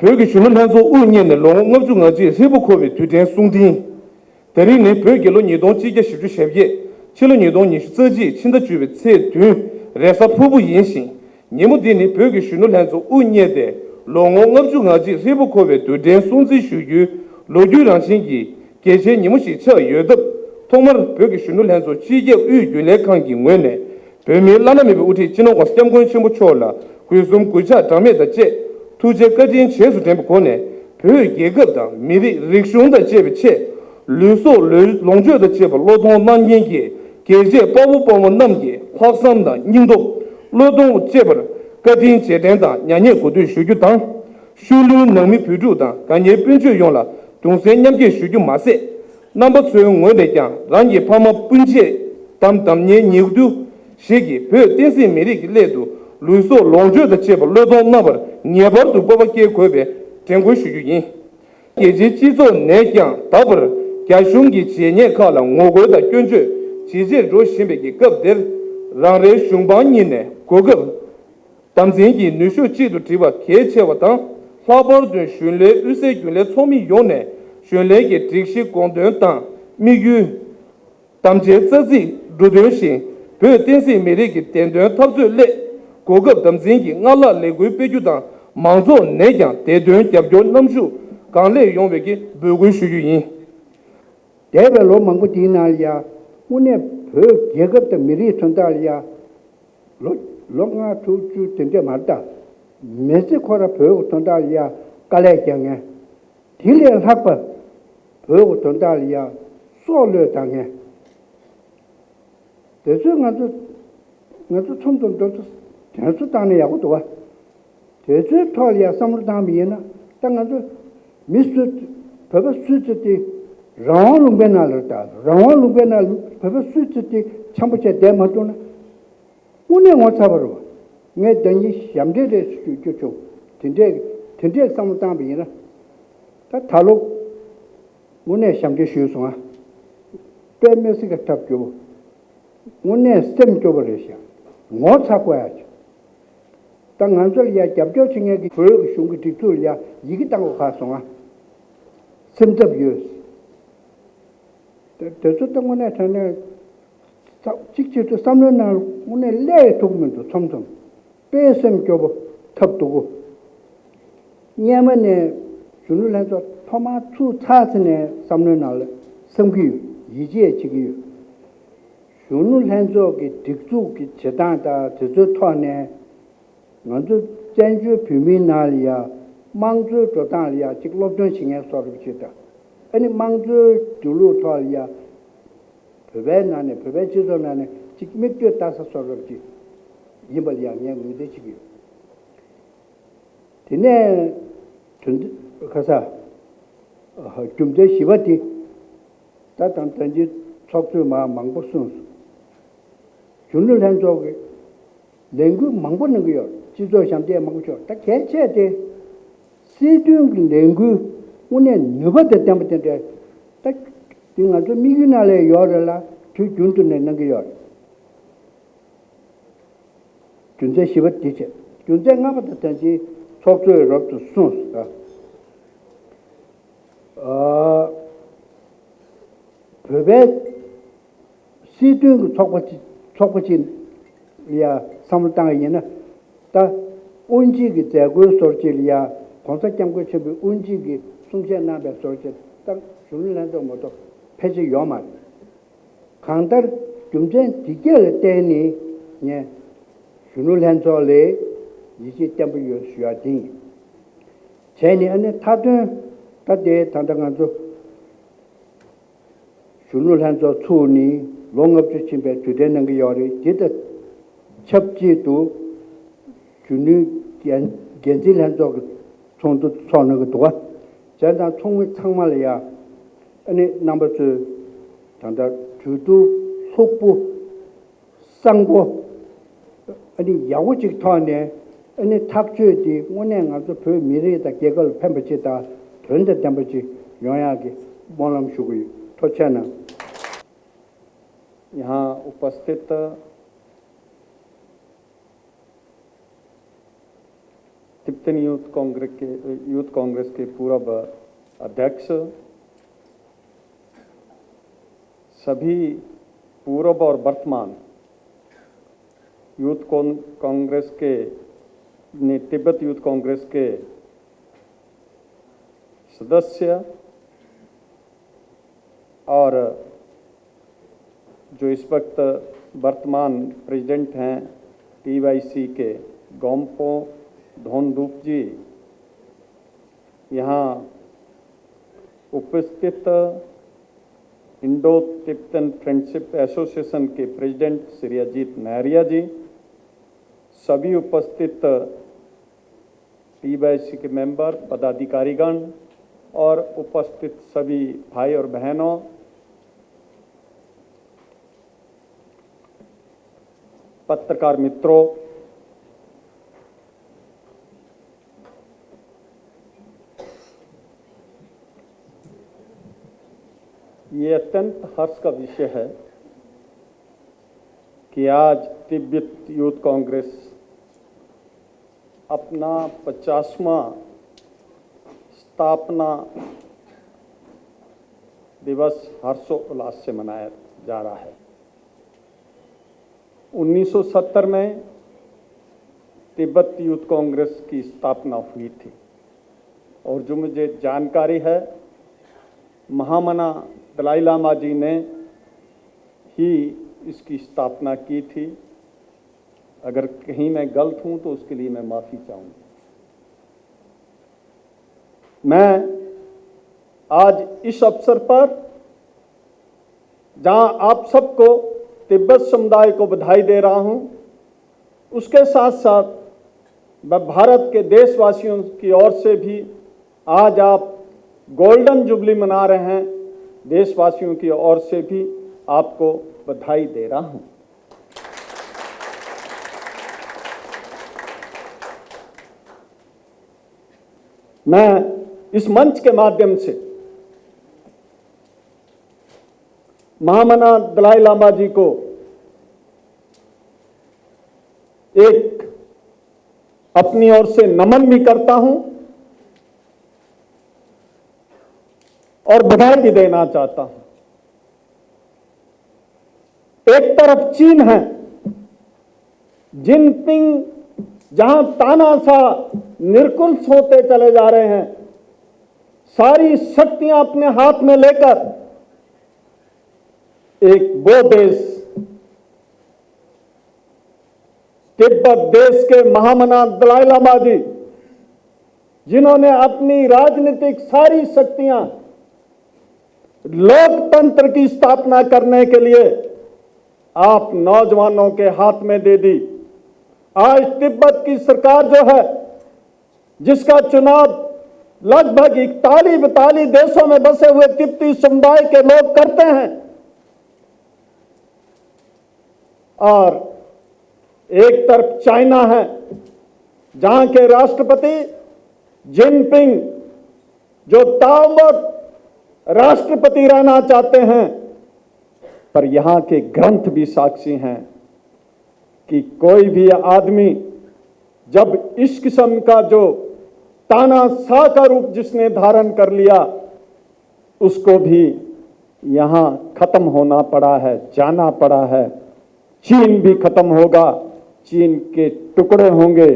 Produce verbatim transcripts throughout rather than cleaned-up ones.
བོད་ཀྱི་གཞོན་ནུ་ལྷན་ཚོགས་དབུ་བརྙེས་ནས་ལོ་ངོ་ལྔ་བཅུ་ང་གཅིག་ཧྲིལ་པོ་འཁོར་བའི་དུས་དྲན་གསུང་འཕྲིན། དེ་རིང་ནི་བོད་རྒྱལ་ལོ་ཉིས་སྟོང་ཆིག་བརྒྱ་བཞི་བཅུ་ཞེ་བརྒྱད། ཕྱི་ལོ་ཉིས་སྟོང་ཉི་ཤུ་རྩ་གཅིག་ཕྱི་ཟླ་བཅུ་པའི་ཚེས་བདུན། རེས་གཟའ་ཕུར་བུ་ཡིན་ཞིང་། ཉིན་མོ་འདི་ནི་བོད་ཀྱི་གཞོན་ནུ་ལྷན་ཚོགས་དབུ་བརྙེས་ཏེ་ལོ་ངོ་ལྔ་བཅུ་ང་གཅིག་ཧྲིལ་པོ་འཁོར་བའི་དུས་དྲན་སྲུང་བརྩི་ཞུ་རྒྱུའི་ལོ་རྒྱུས་རང་བཞིན་གྱི་གལ་ཆེའི་ཉིན་མོ་ཞིག་ཆགས་ཡོད་སྟབས། ཐོག་མར་བོད་ཀྱི་གཞོན་ནུ་ལྷན་ཚོགས་སྤྱི་ཁྱབ་དབུས་རྒྱུན་ལས་ཁང་གི་ངོས་ནས། བོད་མིའི་བླ་ན་མེད་པའི་དབུ་ཁྲིད་སྤྱི་ནོར་༧གོང་ས་༧སྐྱབས་མགོན་ཆེན་པོ་མཆོག་ལ་གུས་གསུམ་གུས་ཕྱག་གྲངས་མེད་དང་བཅས་ཐུགས་རྗེ་བཀའ་དྲིན་རྗེས་སུ་དྲན་པའི་སྒོ་ནས། བོད་རྒྱལ་ཁབ་དང་མི་རིགས། རིག་གཞུང་དང་བཅས་པའི་ཆེད་ལུས་སྲོག་ལོངས་སྤྱོད་དང་བཅས་པ་བློས་གཏོང་གནང་མཁན་གྱི་རྒྱལ་གཅེས་དཔའ་བོ་དཔའ་མོ་རྣམས་ཀྱི་ལྷག་བསམ་དང་སྙིང་སྟོབས། བློས་གཏོང་བཅས་པར་བཀའ་དྲིན་རྗེས་དྲན་དང་མྱ་ངན་གུས་འདུད་ཞུ་རྒྱུ་དང་། ཤུལ་ལུས་ནང་མི་བོད་ཕྲུག་དང་དགའ་ཉེ་སྤུན་མཆེད་ཡོངས་ལ་གདུང་སེམས་མཉམ་སྐྱེད་ཞུ་རྒྱུ་མ་ཟད། རྣམ་པ་ཚོའི་ངོས་ནས་ཀྱང་རང་གི་ཕ་མ་སྤུན་མཆེད་དམ་དམ་ཉེ་ཉེ་དུ་ཞིག་གིས་བོད་བསྟན་སྲིད་མི་རིགས་ཀྱི་སླད་དུ་ལུས་སྲོག་ལོངས་སྤྱོད་དང་བཅས་པ་བློས་གཏོང་གནང་བར་ངེས་པར་དུ་སྤོབས་པ་སྐྱེ་དགོས་པའི་དྲན་སྐུལ་ཞུ་རྒྱུ་ཡིན། རྒྱལ་སྤྱིའི་སྤྱི་ཚོགས་ནས་ཀྱང་ད་བར་རྒྱ་གཞུང་གི་བྱས་ཉེས་ཁག་ལ་ངོ་རྒོལ་དང་སྐྱོན་བརྗོད་ཇེ་ཆེར་འགྲོ་བཞིན་པའི་གི་སྐབས་འདིར། རང་རེའི་གཞུང་འབངས་གཉིས་ནས་གོ་སྐབས། དམ་འཛིན་གྱིས་ནུས་ཤུགས་གཅིག་ཏུ་སྒྲིལ་བ་གལ་ཆེ་བ་དང་། ལྷག་པར་དུ་གཞོན་ལས་དབུས་སའི་རྒྱུན་ལས་ཚོགས་མི་ཡོངས་ནས་གཞོན་ལས་ཀྱི་སྒྲིག་གཞི་དགོངས་དོན་དང་དམིགས་ཡུལ། དམ་བཅའི་རྩ་ཚིག་འབྲུ་དོན་བཞིན་བོད་བསྟན་སྲིད་མི་རིགས་ཀྱི་བདེན་དོན་འཐབ་རྩོད་སླད་གོ་སྐབས་དམ་འཛིན་གྱིས་སྔར་ལྷག་ལས་འགུལ་སྤེལ་རྒྱུ་དང་། མང་ཚོགས་ནས་ཀྱང་བདེ་དོན་རྒྱབ་སྐྱོར་གནང་ཤུགས་གང་ལེགས་ཡོང་བའི་གི་འབོད་སྐུལ་ཞུ་རྒྱུ་ཡིན། འདས་པའི་ལོ་མང་པོ་དེའི་ནང་ལ་ཡ། དངོས་གནས་བོད་རྒྱལ་ཁབ་དང་མི་རིགས་དོན་དག་ལ་ཡ། ལོ་ལོ་ལྔ་དྲུག་བཅུ་དེ་འདྲས་མ་རེད་ད། མི་ཚེ་ཁོ་ར་བོད་ཀྱི་དོན་དག་ལ་ཡ་དཀའ་ལས་རྒྱག་མཁན། དེ་ལས་ལྷག་པ་བོད་ཀྱི་དོན་དག་ལ་ཡ་སྲོག་བློས་བཏང་མཁན། དེ་ཚོས་ང་ཚོ་ང་ཚོ་ཚོགས་འདུ་འགྲོ་ཚོ་དྲན་གསོ་བཏང་ན་ཡག་པོ་འདུག་བ། དེ་ཚོའི་ཐོག་ལ་ཡ་བསམ་བློ་བཏང་བ་ཡིན་ན། ད་ང་ཚོ་མི་སུ། བོད་པ་སུ་ཚོད་དེ་རང་དབང་ལུང་པའི་ནང་ལ་ད་རང་དབང་ལུང་པའི་ནང་ལ་བོད་པ་སུ་ཚོད་དེ་འཆམ་པོ་བྱས་བསྡད་མ་ཐུབ་ན། དངོས་གནས་ངོ་ཚ་བ་རེད་བ། ངས་ཟླ་ཉིན་ཞབས་འདྲེན་རེ་ཞུ་རྒྱུ་བྱུང་། དེ་འདྲས་དེ་འདྲས་བསམ་བློ་བཏང་བ་ཡིན་ན། ད་ད་ལོ་དངོས་གནས་ཞབས་འདྲེན་ཞུས་སོང་ཨ། དཔེ་མི་སྲིད་ཀྱི་ཐབས་སྐྱོ་བོ། དངོས་གནས་སེམས་སྐྱོ་བོ་རེད་ཤག་ངོ་ཚ་དགོས་ཡ་ཅིག་ད་ང་ཚོ་ལ་ཡ་རྒྱབ་སྐྱོར་བྱེད་མཁན་གྱི་བོད་ཀྱི་གཞུང་གི་སྒྲིག་འཛུགས་ལ་ཡ་ཡི་གེ་བཏང་དགོས་ཁག་སོང་ཨ། སེམས་འཚབ་ཡོད། དེ་དེ་ཚོ་ད་དངོས་གནས་དྲང་གནས། ཚ་གཅིག་བྱེད་དུས་བསམ་བློའི་ནང་དངོས་གནས་སླེབས་ཐུབ་མི་འདུག་མཚམས་མཚམས། དཔེ་སེམས་སྐྱོ་པོ་ཐབས་སྡུག་པོ། སྔོན་མ་ནས་གཞོན་ནུ་ལྷན་ཚོགས་ཐོག་མར་ཚུགས་ཚར་ཚེ་ནས་བསམ་བློའི་ནང་ལ་བསམ་གྱི་ཡོད། ཡིད་ཆེས་བྱེད་ཀྱི་ཡོད། གཞོན་ནུ་ལྷན་ཚོགས་ཀྱི་སྒྲིག་འཛུགས་ཀྱི་བྱེད་སྟངས་དང་དེ་ཚོའི་ཐོག་ནས། ང་ཚོ་བཙན་བྱོལ་བོད་མིའི་ནང་ལ་ཡ་དམངས་གཙོའི་འགྲོ་སྟངས་ལ་ཡ་གཅིག་སློབ་སྟོན་བྱེད་མཁན་བཟོ་འདྲ་ཅིག་དང་། ཨ་ནི་དམངས་གཙོའི་འགྲོ་ལུགས་ཐོག་ལ་ཡ་བོད་པའི་ནང་ནས་བོད་པའི་སྤྱི་ཚོགས་ནང་ནས་གཅིག་མིག་ལྟོས་ལྟ་ས་བཟོ་འདྲ་ཅིག་ཡིན་པ་ལ་ཡ་ངས་ངོས་འཛིན་བྱེད་ཀྱི་ཡོད། དེ་ནས་དོན་ཁ་ས་རྒྱུ་མཚན་བཞི་པ་དེ། ད་དང་ད་ཅིའི་ཚོགས་གཙོས་མ་མང་པོ་གསུངས་སོང་། གཞོན་ནུ་ལྷན་ཚོགས་ཀྱི་ལས་འགུལ་མང་པོ་གནང་གི་ཡོད། སྤྱི་ཚོགས་ཞབས་འདེགས་མང་པོ་ཤོར། ད་གལ་ཆེ་དེ་སྲིད་དོན་གྱི་ལས་འགུལ་དངོས་གནས་ནུས་པ་དང་ལྡན་པ་དེ་འདྲ། ད་དེ་ང་ཚོ་དམིགས་ཡུལ་ནང་ལ་ཡོད་རེད་ལ་དུས་རྒྱུན་དུ་ནས་གནང་གི་ཡོད་རེད། རྒྱུ་མཚན་བཞི་པ་འདི་བྱས། རྒྱུ་མཚན་ལྔ་པ་དང་ད་ཅིའི་ཚོགས་གཙོས་རབ་ཏུ་གསུངས་སོང་། ཨ། བོད་པའི་སྲིད་དོན་གྱི་ཚོགས་པ་ཅིག་ཚོགས་པ་ཅིག་ལ་ཡ་བསམ་བློ་བཏང་བ་ཡིན་ན། ད་དབུ་འབྱེད་ཀྱི་མཛད་སྒོའི་ཟུར་ཅིག་ལ་ཡ་༧གོང་ས་༧སྐྱབས་མགོན་ཆེན་པོས་དབུ་འབྱེད་ཀྱི་གསུང་བཤད་གནང་བའི་ཟུར་ཅིག་ད་གཞོན་ནུ་ལྷན་ཚོགས་མ་གཏོགས་ཕལ་ཆེར་ཡོད་མ་རེད། གང་ལྟར་རྒྱུ་མཚན་འདི་གས་ལ་བརྟེན་ནས་ངས་གཞོན་ནུ་ལྷན་ཚོགས་ལ་ཡིད་ཆེས་བརྟན་པོ་ཡོད་ཞུ་ཡ་དེ་ཡིན། བྱས་ནས་ཨ་ནི་མཐའ་དོན་ད་ལྟའི་ད་ལྟ་ང་ཚོ་གཞོན་ནུ་ལྷན་ཚོགས་ཚུགས་ནས་ལོ་ལྔ་བཅུ་ཕྱིན་པའི་དུས་དྲན་གནང་གི་ཡོད་རེད། དེ་དང་ཆབས་ཅིག་ཏུ་གཞོན་ནུ་འགན་འཛིན་ལྷན་ཚོགས་ཀྱི་ཚོགས་འདུ་ཚོགས་གནང་གི་འདུག་བ། བྱས་ཙང་ཚོགས་མི་ཚང་མ་ལ་ཡ་ཨ་ནི་རྣམ་པ་ཚོས་ད་ལྟ་གྲོས་བསྡུར་ལྷུག་པོ། གསང་པོ། ཨ་ནི་ཡག་པོ་ཅིག་ཐོག་ནས་ཨ་ནི་ཐག་གཅོད་དེ་དངོས་གནས་ང་ཚོ་བོད་མི་རིགས་དང་རྒྱལ་ཁབ་ལ་ཕན་པ་ཅིག་དང་དོན་དང་ལྡན་པ་ཅིག་ཡོང་ཡག་གི་སྨོན་ལམ་ཞུ་གི་ཡོད། ཐུགས་རྗེ་གནང་། यहाँ उपस्थित Tibetan youth Congress के, यूथ कांग्रेस के पूर्व अध्यक्ष, सभी पूर्व और वर्तमान यूथ कॉन-, कांग्रेस के, ने, तिब्बत यूथ कांग्रेस के सदस्य और जो इस वक्त वर्तमान प्रेसिडेंट हैं टीवाईसी के, गोम्पो धोंडुप जी, यहाँ उपस्थित इंडो तिब्बतन फ्रेंडशिप एसोसिएशन के प्रेसिडेंट श्री अजीत नहरिया जी, सभी उपस्थित टीवाईसी के मेंबर, पदाधिकारीगण और उपस्थित सभी भाई और बहनों, पत्रकार मित्रों, ये अत्यंत हर्ष का विषय है कि आज तिब्बत यूथ कांग्रेस अपना पचासवाँ स्थापना दिवस हर्षोल्लास से मनाया जा रहा है। उन्नीस सौ सत्तर में तिब्बत यूथ कांग्रेस की स्थापना हुई थी और जो मुझे जानकारी है, महामना दलाई लामा जी ने ही इसकी स्थापना की थी। अगर कहीं मैं गलत हूं तो उसके लिए मैं माफी चाहूंगा। मैं आज इस अवसर पर, जहां आप सबको, तिब्बत समुदाय को बधाई दे रहा हूं, उसके साथ साथ मैं भारत के देशवासियों की ओर से भी, आज आप गोल्डन जुबली मना रहे हैं, देशवासियों की ओर से भी आपको बधाई दे रहा हूं। मैं इस मंच के माध्यम से महामना दलाई लामा जी को एक अपनी ओर से नमन भी करता हूं और बधाई भी देना चाहता हूं। एक तरफ चीन है, जिनपिंग जहां तानाशाह निर्कुल्स होते चले जा रहे हैं, सारी शक्तियां अपने हाथ में लेकर एक वो देश, तिब्बत देश के महामना दलाई लामा जी, जिन्होंने अपनी राजनीतिक सारी शक्तियां लोकतंत्र की स्थापना करने के लिए आप नौजवानों के हाथ में दे दी। आज तिब्बत की सरकार जो है, जिसका चुनाव लगभग इकतालीस बयालीस देशों में बसे हुए तिब्बती समुदाय के लोग करते हैं, और एक तरफ चाइना है, जहां के राष्ट्रपति जिनपिंग जो ताउम्र राष्ट्रपति रहना चाहते हैं, पर यहां के ग्रंथ भी साक्षी हैं कि कोई भी आदमी जब इस किस्म का जो तानाशाह का रूप जिसने धारण कर लिया, उसको भी यहाँ खत्म होना पड़ा है, जाना पड़ा है। चीन भी खत्म होगा, चीन के टुकड़े होंगे,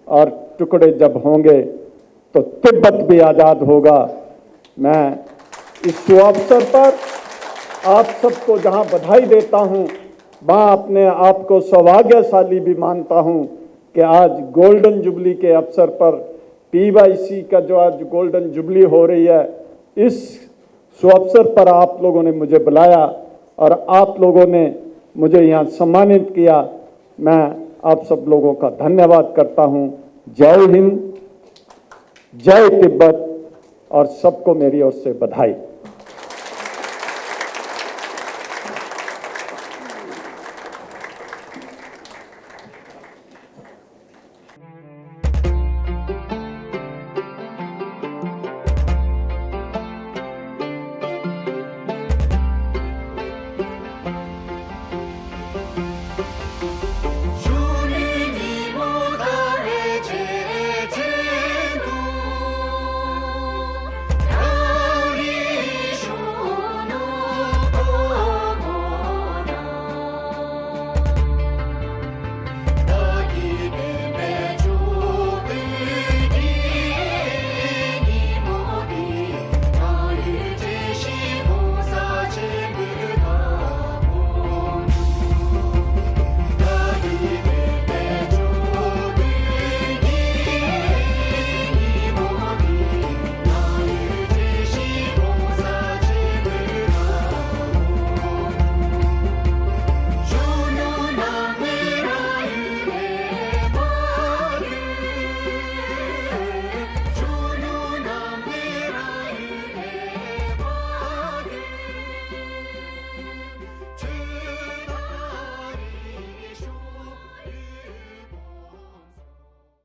और टुकड़े जब होंगे तो तिब्बत भी आजाद होगा। मैं इस शुभ अवसर पर आप सबको जहां बधाई देता हूं, वहां अपने आप को सौभाग्यशाली भी मानता हूं कि आज गोल्डन जुबली के अवसर पर, टीवाईसी का जो आज गोल्डन जुबली हो रही है, इस शुभ अवसर पर आप लोगों ने मुझे बुलाया और आप लोगों ने मुझे यहाँ सम्मानित किया। मैं आप सब लोगों का धन्यवाद करता हूँ। जय हिंद, जय तिब्बत, और सबको मेरी ओर से बधाई।